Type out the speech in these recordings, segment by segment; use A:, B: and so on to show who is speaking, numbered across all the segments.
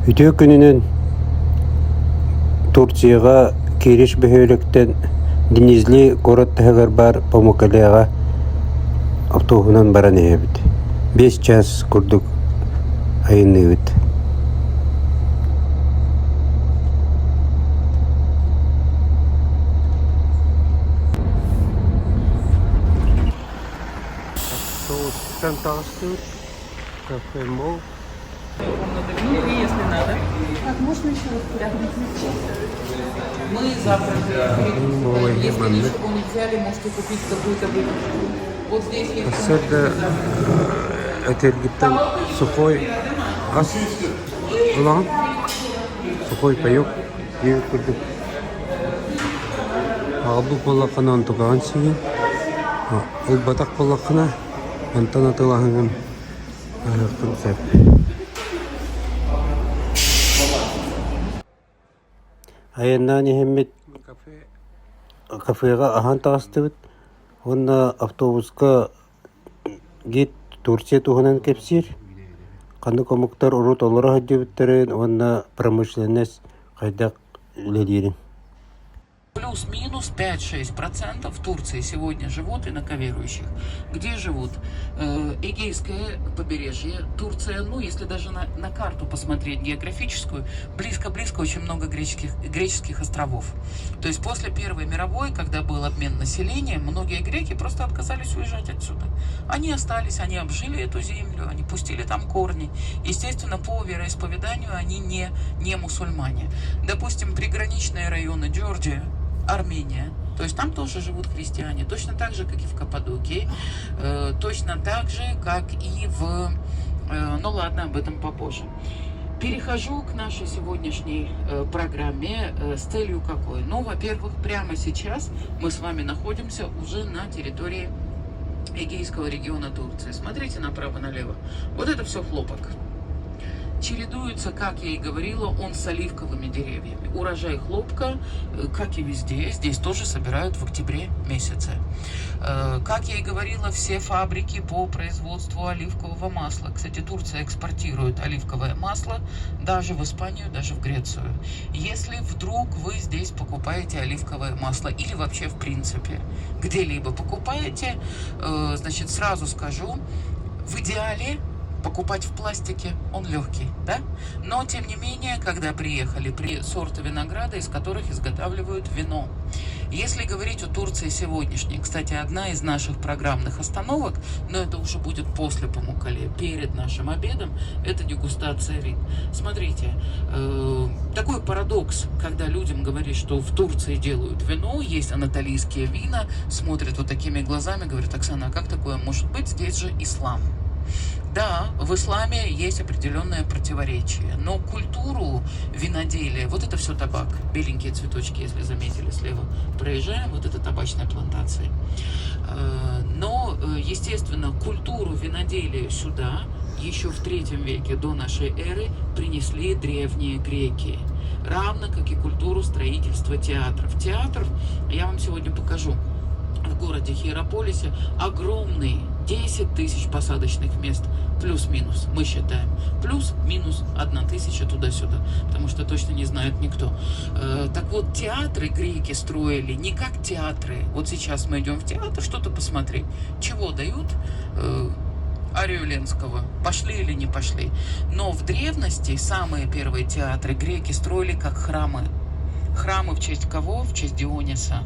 A: Үтүө күнүнэн Турцияҕа Кириш бөһүөлэктэн Денизли куорат таһыгар баар Памукалеҕа автобуһунан баран иһэбит. 5 чаас курдук айанныыбыт. Автобустан таҕыстыбыт. Кафе Мол.
B: Ну, если надо.
C: Так, можно еще раз
B: Мы завтра
A: Ой,
B: Если
A: маннык.
B: ничего не взяли, можете купить какую-то выпечку. Вот здесь есть.
A: Сарсыарда этэргиттэн сухой ас ылаҕын, сухой паёк диэбит курдук. Аҕалбыт буоллаххына онтукаҕын сиигин, ылбатах буоллаххына онтон атыылаһаҥҥын аһыаххын сөп. Айаннаан иһэммит кафеҕа аһаан таҕыстыбыт уонна автобуска гид Турция туһунан кэпсиир, ханнык омуктар урут олоро сылдьыбыттарын уонна промышленность хайдах үлэлиирин.
B: Плюс-минус 5-6% в Турции сегодня живут инаковерующих. Где живут? Эгейское побережье, Турция, ну, если даже на, на карту посмотреть географическую, близко-близко очень много греческих, греческих островов. То есть после Первой мировой, когда был обмен населением, многие греки просто отказались уезжать отсюда. Они остались, они обжили эту землю, они пустили там корни. Естественно, по вероисповеданию они не, не мусульмане. Допустим, приграничные районы Джорджия, Армения, то есть там тоже живут христиане, точно так же, как и в Каппадокии, точно так же, как и в... Ну ладно, об этом попозже. Перехожу к нашей сегодняшней программе с целью какой? Ну, во-первых, прямо сейчас мы с вами находимся уже на территории Эгейского региона Турции. Смотрите направо-налево. Вот это все хлопок. Чередуется, как я и говорила, он с оливковыми деревьями. Урожай хлопка, как и везде, здесь тоже собирают в октябре месяце. Как я и говорила, все фабрики по производству оливкового масла. Кстати, Турция экспортирует оливковое масло даже в Испанию, даже в Грецию. Если вдруг вы здесь покупаете оливковое масло или вообще в принципе где-либо покупаете, значит, сразу скажу, в идеале покупать в пластике, он легкий, да? Но, тем не менее, когда приехали при сорты винограда, из которых изготавливают вино. Если говорить о Турции сегодняшней, кстати, одна из наших программных остановок, но это уже будет после Памуккале, перед нашим обедом, это дегустация вин. Смотрите, такой парадокс, когда людям говорят, что в Турции делают вино, есть анатолийские вина, смотрят вот такими глазами, говорят, Оксана, а как такое может быть, здесь же ислам. Да, в исламе есть определенное противоречие, но культуру виноделия, вот это все табак, беленькие цветочки, если заметили, слева проезжаем, вот это табачная плантация. Но, естественно, культуру виноделия сюда еще в третьем веке до нашей эры принесли древние греки, равно как и культуру строительства театров. Театр, я вам сегодня покажу, в городе Хиераполисе огромный, 10 тысяч посадочных мест, плюс-минус, мы считаем, плюс-минус 1000 туда-сюда, потому что точно не знает никто. Так вот, театры греки строили не как театры. Вот сейчас мы идем в театр что-то посмотреть. Чего дают? Арию Ленского. Пошли или не пошли. Но в древности самые первые театры греки строили как храмы. Храмы в честь кого? В честь Диониса.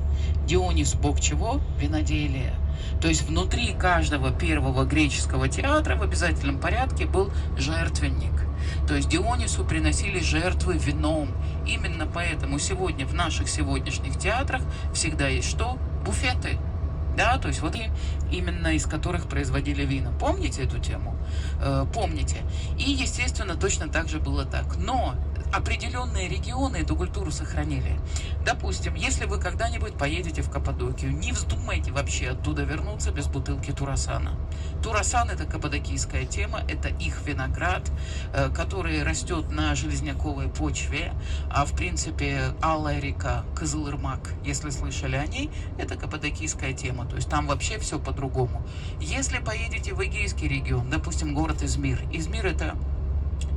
B: Дионис бог чего? Виноделия. То есть внутри каждого первого греческого театра в обязательном порядке был жертвенник. То есть Дионису приносили жертвы вином. Именно поэтому сегодня в наших сегодняшних театрах всегда есть что? Буфеты. Да, то есть вот и именно из которых производили вина. Помните эту тему? Помните. И, естественно, точно так же было так. Но определенные регионы эту культуру сохранили. Допустим, если вы когда-нибудь поедете в Каппадокию, не вздумайте вообще оттуда вернуться без бутылки Турасана. Турасан — это каппадокийская тема, это их виноград, который растет на железняковой почве, а в принципе Алая река, Кызылырмак, если слышали о ней, это каппадокийская тема, то есть там вообще все по-другому. Если поедете в Эгейский регион, допустим, город Измир, Измир — это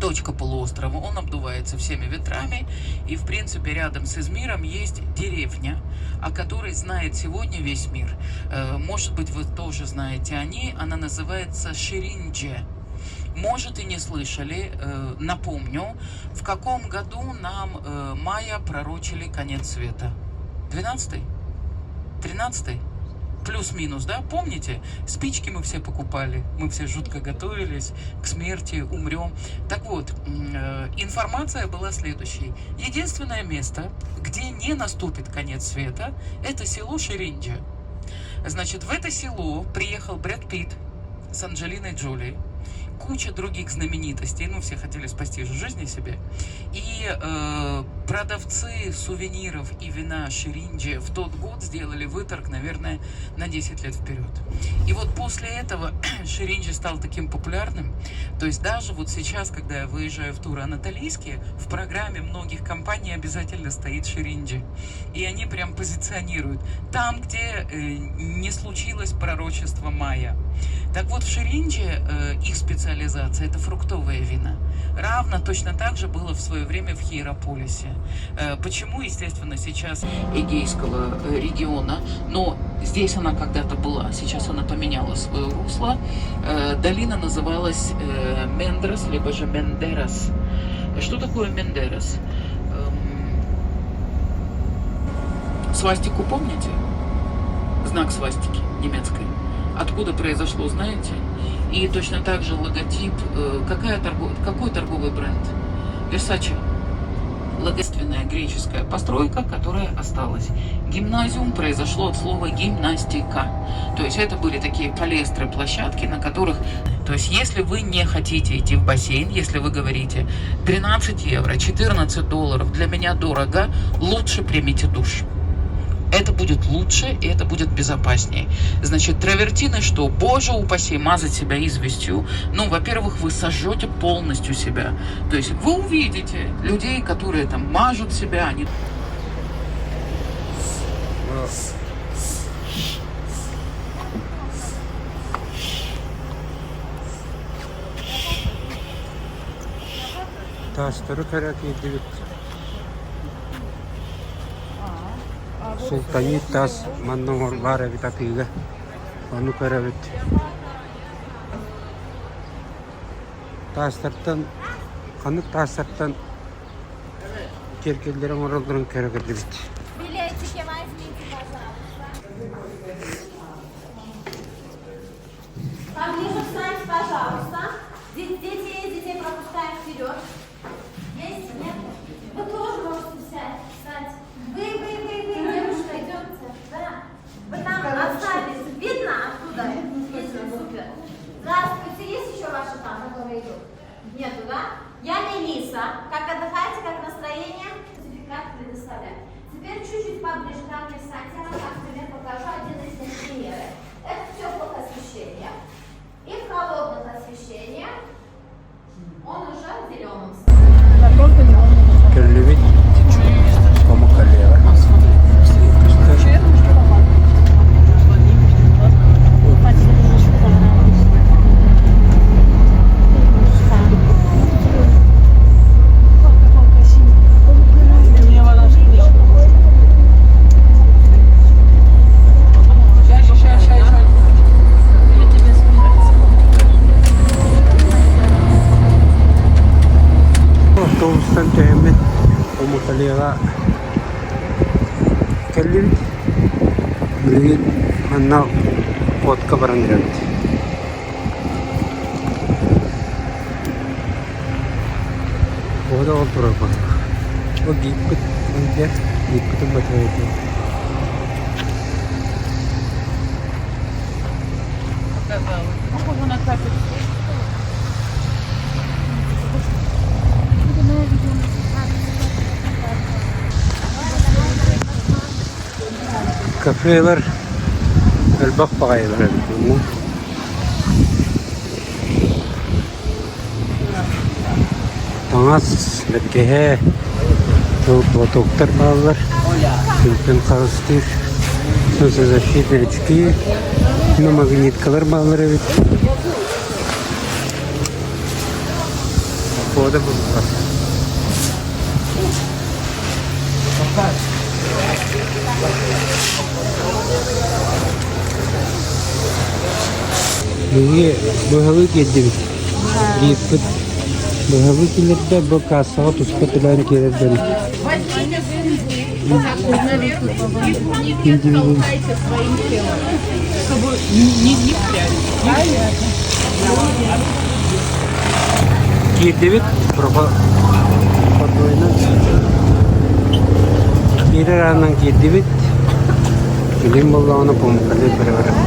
B: точка полуострова, он обдувается всеми ветрами, и, в принципе, рядом с Измиром есть деревня, о которой знает сегодня весь мир. Может быть, вы тоже знаете о ней, она называется Ширинджи. Может, и не слышали, напомню, в каком году нам майя пророчили конец света? 12-й? 13-й? Плюс-минус, да? Помните? Спички мы все покупали, мы все жутко готовились к смерти, умрем. Так вот, информация была следующей. Единственное место, где не наступит конец света, это село Ширинджи. Значит, в это село приехал Брэд Питт с Анджелиной Джоли, куча других знаменитостей, ну, все хотели спасти же жизни себе. И продавцы сувениров и вина Ширинджи в тот год сделали выторг, наверное, на 10 лет вперед. И вот после этого Ширинджи стал таким популярным. То есть даже вот сейчас, когда я выезжаю в туры анатолийские, в программе многих компаний обязательно стоит Ширинджи. И они прям позиционируют там, где не случилось пророчество майя. Так вот, в Ширинджи их специализация – это фруктовые вина. Равно точно так же было в свое время в Хиераполисе. Почему, естественно, сейчас Эгейского региона, но здесь она когда-то была, сейчас она поменяла свое русло. Долина называлась Мендрос, либо же Мендерос. Что такое Мендерос? Свастику помните? Знак свастики немецкой. Откуда произошло, знаете? И точно так же логотип, какой торговый бренд? Versace. Логотипная греческая постройка, которая осталась. Гимназиум произошло от слова гимнастика. То есть это были такие палестры, площадки, на которых... То есть если вы не хотите идти в бассейн, если вы говорите 13 евро, 14 долларов для меня дорого, лучше примите душ. Это будет лучше и это будет безопаснее. Значит, травертины что? Боже упаси, мазать себя известью. Ну, во-первых, вы сожжете полностью себя. То есть вы увидите людей, которые там мажут себя, они
A: Таастары көрө киирдибит. Султанит таас манна оҥорлоор эбит атыыга. Ону көрөбүт. Таастартан ханнык таастартан киэргэллэри оҥороллорун көрө кэллибит.
C: Билетики возьмите, пожалуйста. Поближе встаньте, пожалуйста. Детей, детей пропускаем вперед. Есть? Нет? Вы тоже можете встать. Встать. Вы, вы, вы, вы, девушка, идемте. Да. Вы там остались. Видно оттуда? Видно, супер. Здравствуйте. Есть еще ваши там, которые идут? Нету, да? Я Мелиса. Как отдыхаете, как настроение? Сертификат предоставляю. Теперь чуть-чуть поближе ко мне встаньте. Я вам как пример покажу один из них примеры. Это в теплых освещениях. И в холодных освещениях он уже зеленым.
A: Кэллибит Памуккалеҕа. Көстөр. Автобустан түһэммит Памуккалеҕа кэллибит. Билигин манна уотка баран эрэбит. Оҕо ол турар буоллаҕа. Ол гииппит илдьэ гииппитин батарейка.
B: Похоже на капель.
A: Кафелар элбэх баҕайылар эбит онно. Таҥас, бэргэһэ, платоктар бааллар. Күнтэн харыстыыр солнцезащитные очки, ну магниткалар бааллар эбит. Входа булбат. Биһиги быһалыы киирдибит. Дииппит быһалыы киллэрдэ бу кассаҕа туспа төлөөн киирэр дьон. Киирдибит проходнойунан киирэр аанынан киирдибит. Билим буоллаҕына пумкалыы көрө барабыт.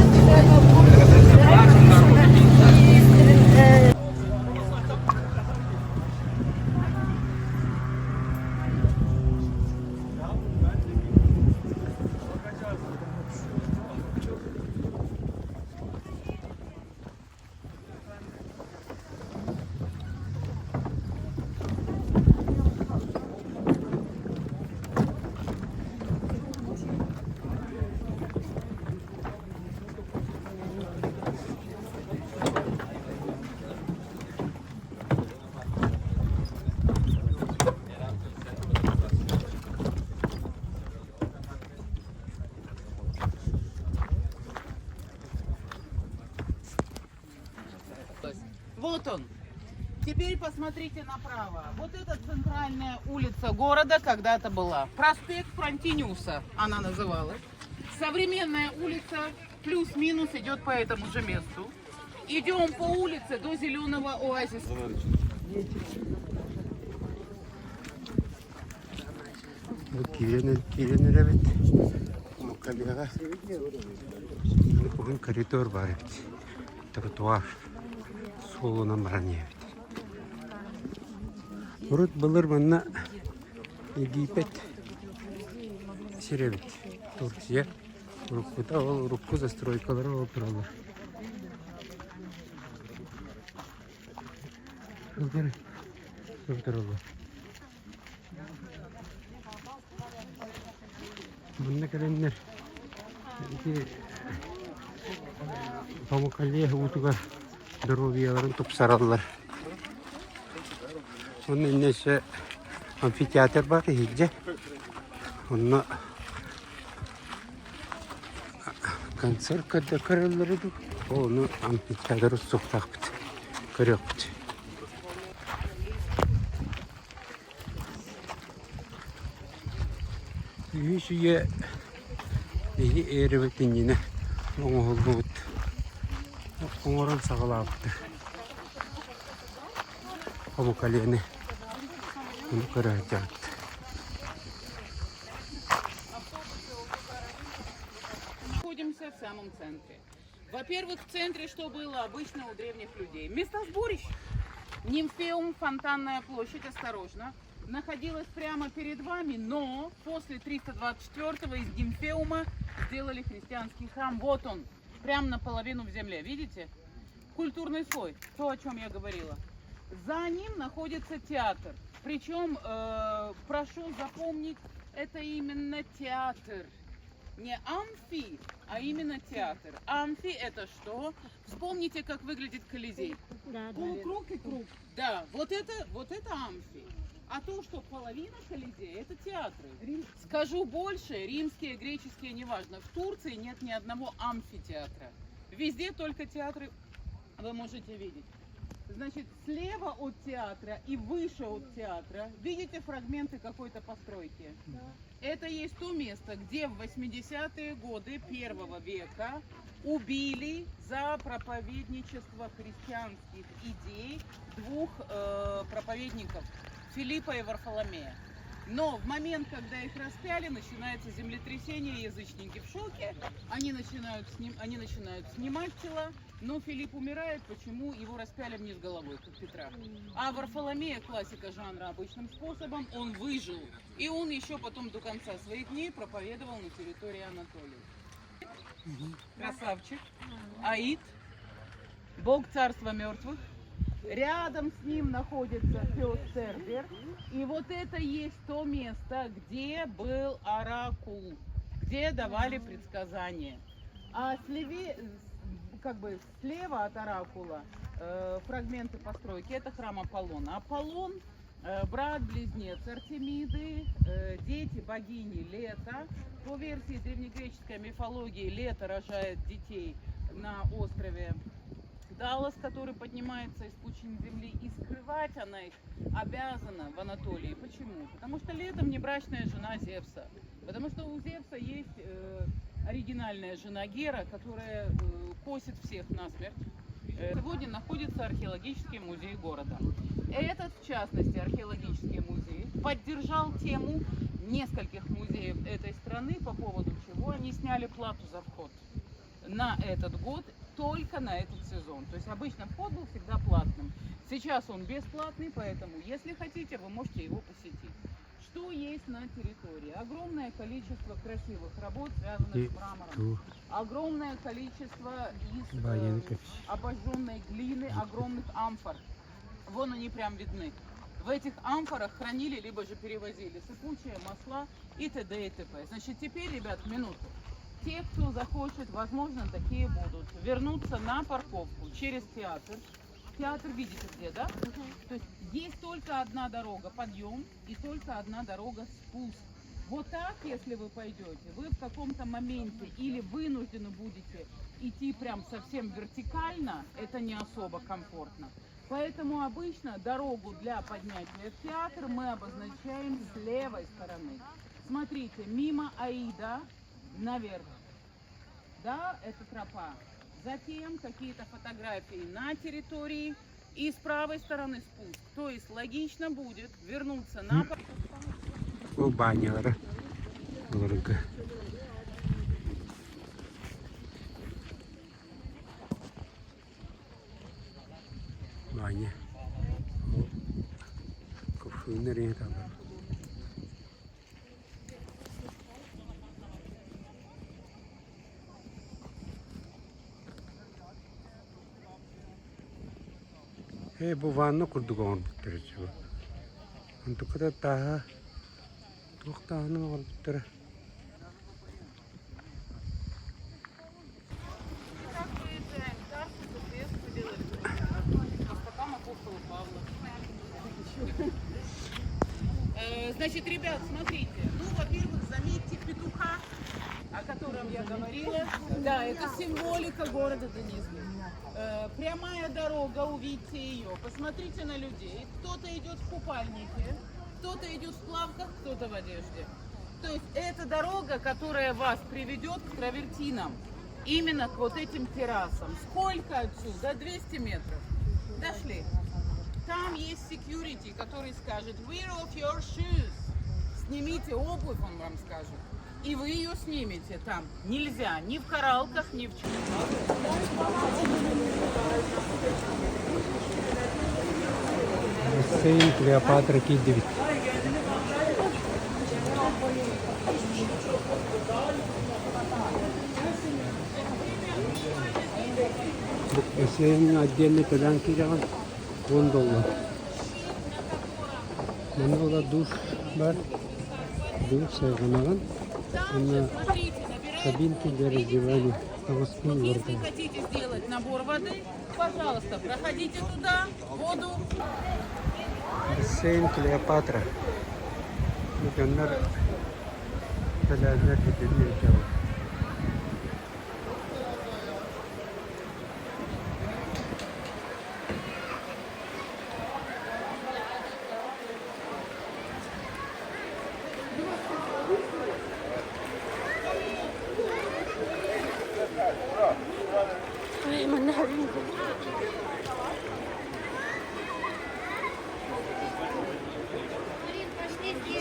D: Вот он. Теперь посмотрите направо. Вот это центральная улица города когда-то была. Проспект Фронтиниуса она называлась. Современная улица плюс-минус идет по этому же месту. Идем по улице до зеленого оазиса.
A: Бу киирэн киирэн эрэбит. Мукалиаҕа уһун коридор баар эбит. Тротуар суолунан баран иһэбит. Урут былыр манна Египет сир эбит. Турция. Уруккута ол урукку застройкалара ол тураллар. Сылдьар сылдьар Манна кэлэннэр ити Памукале уутугар доруобуйаларын тупсараллар. Онно иннэ өссө амфитеатр баар иһирдьэ. Онно концерт көрөллөрө дуу, ону амфитеатр устуохтаахпыт, көрүөхпүт. Үһүс үйэ биһи эрабыт иннинэ оҥоһуллубут оҥорон саҕалаабыттар Хомукалианы ону көрө сылдьабыт.
D: Находимся в самом центре. Во-первых, в центре что было обычно у древних людей? Место сборищ. Нимфеум, фонтанная площадь, осторожно, находилась прямо перед вами, но после 324-го из Нимфеума сделали христианский храм. Вот он, прямо наполовину в земле, видите? Культурный слой, то, о чем я говорила. За ним находится театр. Причем, прошу запомнить, это именно театр. Не амфи, а именно театр. Амфи это что? Вспомните, как выглядит Колизей.
C: Да,
D: Полукруг и круг. Да, вот это амфи. А то, что половина Колизея, это театры. Скажу больше, римские, греческие, неважно. В Турции нет ни одного амфитеатра. Везде только театры вы можете видеть. Значит, слева от театра и выше от театра видите фрагменты какой-то постройки? Это есть то место, где в 80-е годы первого века убили за проповедничество христианских идей двух проповедников Филиппа и Варфоломея. Но в момент, когда их распяли, начинается землетрясение, язычники в шоке, они начинают снимать тела, но Филипп умирает, почему его распяли вниз головой, как Петра. А Варфоломея, классика жанра, обычным способом, он выжил. И он еще потом до конца своих дней проповедовал на территории Анатолии. Красавчик. Аид, бог царства мертвых. Рядом с ним находится пес Цербер. И вот это есть то место, где был оракул, где давали предсказания. А слеве, как бы слева от оракула Фрагменты постройки. Это храм Аполлона. Аполлон брат-близнец Артемиды, дети богини Лето. По версии древнегреческой мифологии, Лето рожает детей на острове Даллас, который поднимается из пучин земли, и скрывать она их обязана в Анатолии. Почему? Потому что Лето внебрачная жена Зевса. Потому что у Зевса есть оригинальная жена Гера, которая косит всех насмерть. Сегодня находится археологический музей города. Этот, в частности, археологический музей поддержал тему нескольких музеев этой страны, по поводу чего они сняли плату за вход на этот год, только на этот сезон. То есть обычно вход был всегда платным. Сейчас он бесплатный, поэтому, если хотите, вы можете его посетить. Что есть на территории? Огромное количество красивых работ, связанных с мрамором.
A: Ту
D: Огромное количество из
A: Баяны как.
D: обожженной глины, огромных амфор. Вон они прям видны. В этих амфорах хранили, либо же перевозили сыпучие масла и т.д. и т.п. Значит, теперь, ребят, минуту. Те, кто захочет, возможно, такие будут, вернуться на парковку через театр. Театр видите где, да? То есть есть только одна дорога подъем и только одна дорога спуск. Вот так, если вы пойдете, вы в каком-то моменте или вынуждены будете идти прям совсем вертикально, это не особо комфортно. Поэтому обычно дорогу для поднятия в театр мы обозначаем с левой стороны. Смотрите, мимо Аида наверх. Да, это тропа. Затем какие-то фотографии на территории и с правой стороны спуск. То есть логично будет вернуться на
A: Бу банялара олорго. Баня. Кувшиннар иһиталлар. Ээ бу ванна курдук оҥорбуттар үчүгэй. Онтуката тааһа туох тааһынан оҥорбуттара.
D: Как выезжаем? Карту GPS выделали. По стопам апостола Павла. Значит, ребят, смотрите. Ну, во-первых, заметьте петуха, о котором я говорила. Да, это символика города Денизли. Прямая дорога, увидьте ее. Посмотрите на людей. Кто-то идет в купальнике, кто-то идет в плавках, кто-то в одежде. То есть это дорога, которая вас приведет к травертинам. Именно к вот этим террасам. Сколько отсюда? 200 метров. Дошли. Там есть security, который скажет wear off your shoes. Снимите обувь, он вам скажет. И вы ее снимете там. Нельзя ни в коралках, ни в чем.
A: Бассейн Клеопатра киирдибит. Бу бассейн отдельно төлөөн киирэҕин уон доллар. Манна ола душ бар. Душ сайҕанаҕын. Уонна
D: Смотрите, набираем.
A: кабинки для раздевания. Таҥаспын
D: Если
A: уларытабын.
D: хотите сделать набор воды, пожалуйста, проходите туда, воду.
A: Бассейн Клеопатра. Бу дьоннор төлөөннөр бүтүннүү илдьэллэр.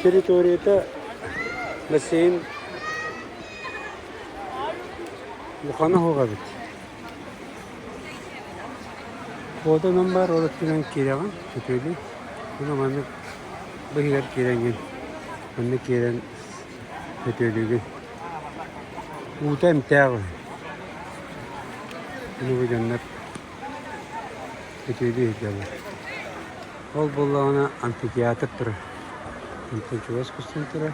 A: Территорията бассейн улахана суох эбит. Фотонан баар ол өттүнэн киирэҕин сөтүөлүү. Уонна маннык быһыгар киирэҥҥин маннык киирэн сөтүөлүүгүн. Уута эмтээх үһү. Аныгы дьоннор сөтүөлүү сылдьаллар. Ол буоллаҕына амфитеатр турар. Онтон чугас көстөн турар.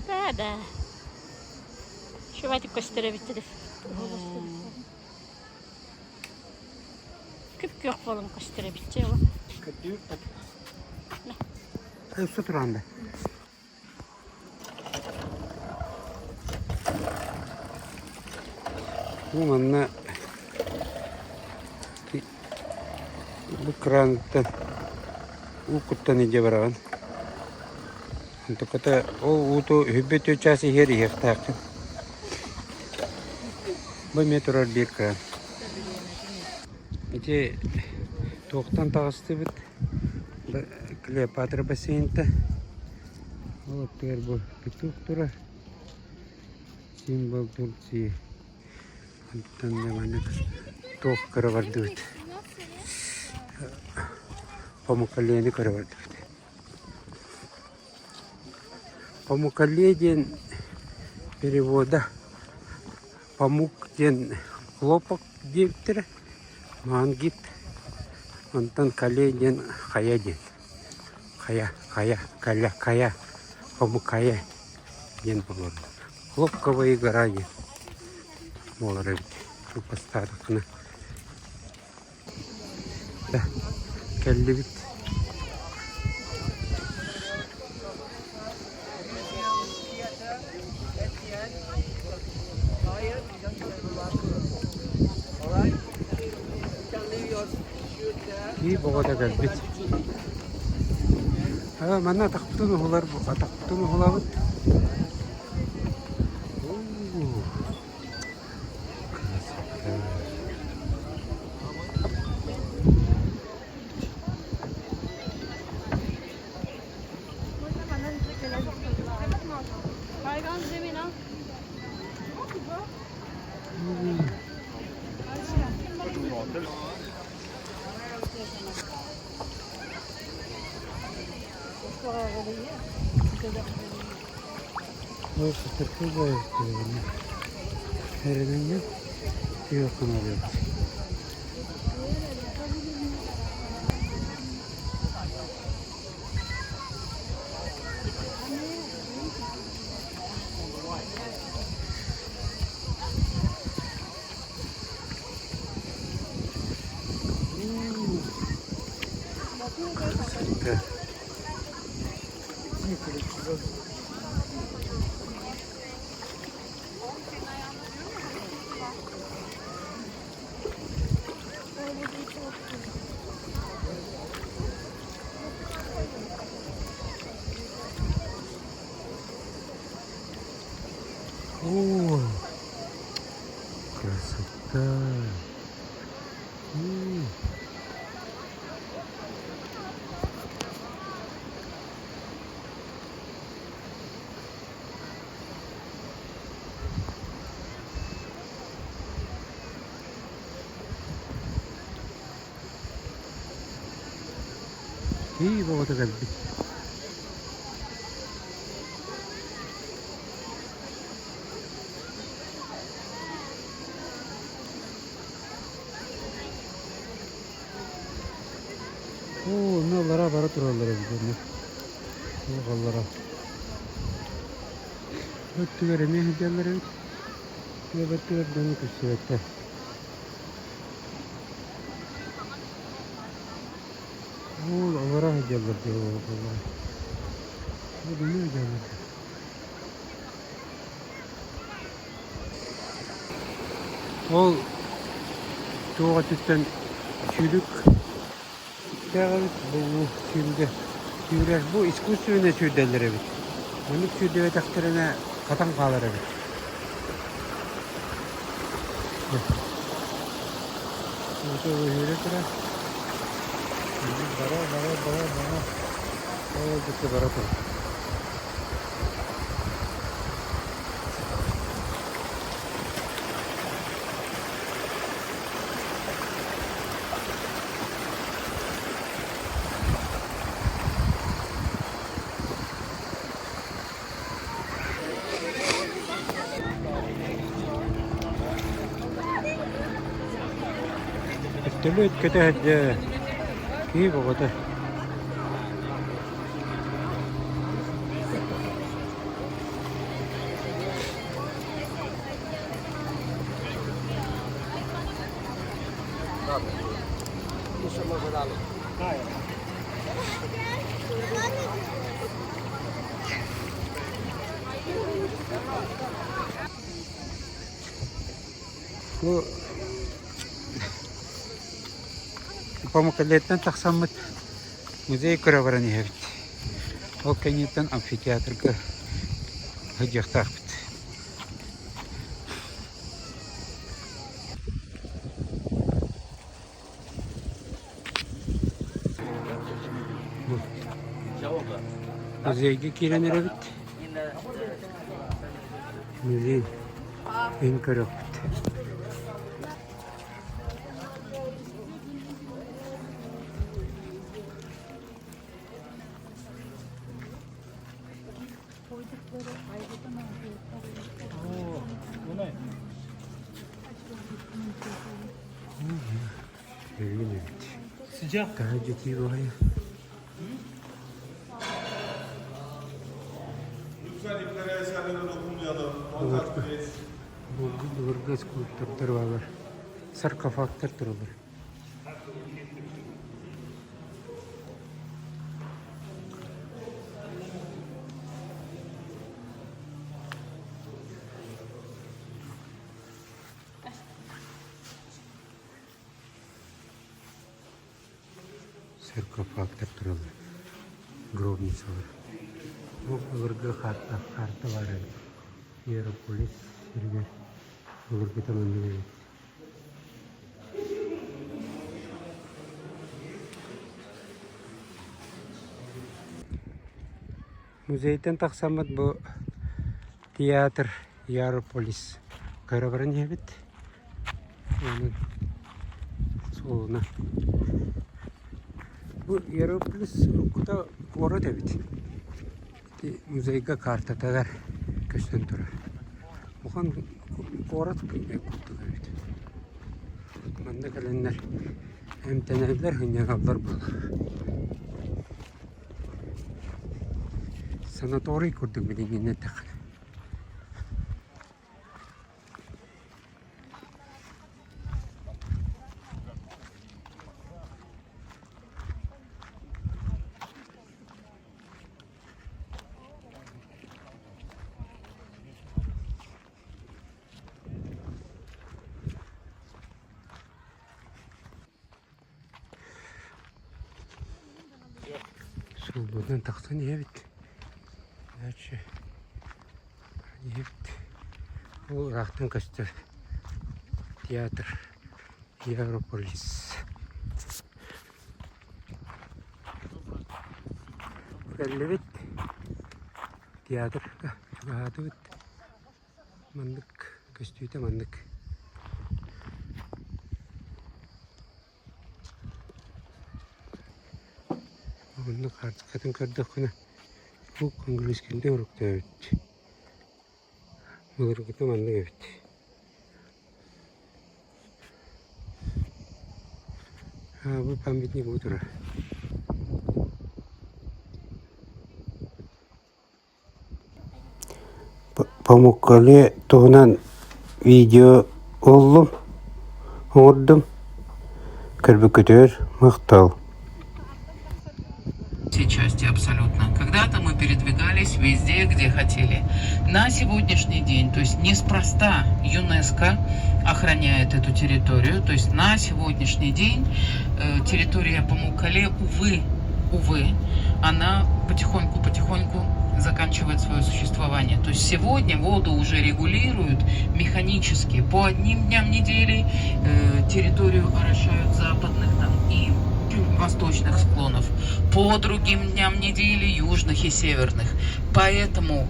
E: Да, да. Шубатик көстөр эбит Күп-күөх буолан көстөр эбит дьэ ол.
A: Өссө туран да. Бу манна бу краныттан уу куттан илдьэ бараҕын. Онтуката ол ууту үһүбүт чаас иһэр иһиэхтээххин. Бу эмиэ турар биир кран. Ити туохтан таҕыстыбыт Клеопатра бассейнта. Ол аттыгар бу петух турар. Символ Турции. Онтон да маннык туох көрө бардыбыт. Памукалени көрө бардыбыт. Памукале диэн перевода памук диэн хлопок диэбиттэрэ, мангит, онтон кале диэн хайа диэн. Хайа, хайа, каля, кая, памукая диэн буолар. Хлопковая гора диэн буолар эбит. Туппастаатаххына. Кэллибит. Кии боҕото кэлбит. Манна атахпытын уһулар атахпытын уһулабыт. Красота. Красота. О, красота! Кии бөҕөтө кэлбит. Оо, онно аллараа бара тураллар эбит онно. Туох аллара. Өттүгэр эмиэ сылдьаллар эбит. Өттүгэр дьону көрсүбэттэр. Ол аллараа сылдьаллар дии аллара. Ол эмиэ сылдьаллар. Ол туох өттүттэн сүүрүк эбит бу сүүргэ сүүрэр бу искусственнай сүүрдэллэр эбит. Маннык сүүрдүбэтэхтэринэ хатан хаалар эбит. Сүүрэ турар. Бара бара бара бара ол диэки бара турар. Өттөлүөт көтө сылдьар киһи бөҕөтө. Бу Памукалеттан тахсаммыт музей көрө баран иһэбит. Ол кэнниттэн амфитеатрга сылдьыахтаахпыт. Музейга киирэн эрэбит. Музей эн көрөхпүт. Өлгүн эбит. Таһырдьа тиийэ баҕайы.
F: Lütfen iplere eserlere dokunmayalım. Contact please.
A: Былыргы скульптордар баалар. Саркофагтар тураллар. Саркофагтар тураллар. Гробницалар. Бу былыргы карта, карта баар эбит. Иерополис сиригэр былыргыта маннык эбит. Музейтан тахсаммыт бу театр Ярополис көрө баран иһэбит. Онон суолуна. Бу Ярополис уруккута куорат эбит. Ити музейга картатыгар көстөн турар. Улахан куорат курдук эбит. Манна кэлэннэр эмтэнэллэр, сынньаналлар буолар. Санаторий курдук билиҥҥинэн эттэххинэ. Суолбутунан тахсан иһэбит. Дальше иһэбит. Ол ыраахтан көстөр театр Европолис. Кэллибит театрга чугаһаатыбыт. Маннык көстүүтэ маннык. Онно хаартыскатын көрдөххүнэ бу английскайдыы уруктаабыт. Былыргыта маннык эбит. Бу памятник бу турар. Памуккале туһунан видео уһуллум, оҥордум. Көрбүккүтүгэр махтал.
B: Все части абсолютно. Когда-то мы передвигались везде, где хотели. На сегодняшний день, то есть неспроста ЮНЕСКО охраняет эту территорию, то есть на сегодняшний день э, территория Памуккале, увы, увы, она потихоньку-потихоньку заканчивает свое существование. То есть сегодня воду уже регулируют механически. По одним дням недели э, территорию орошают западных там и восточных склонов, по другим дням недели южных и северных. Поэтому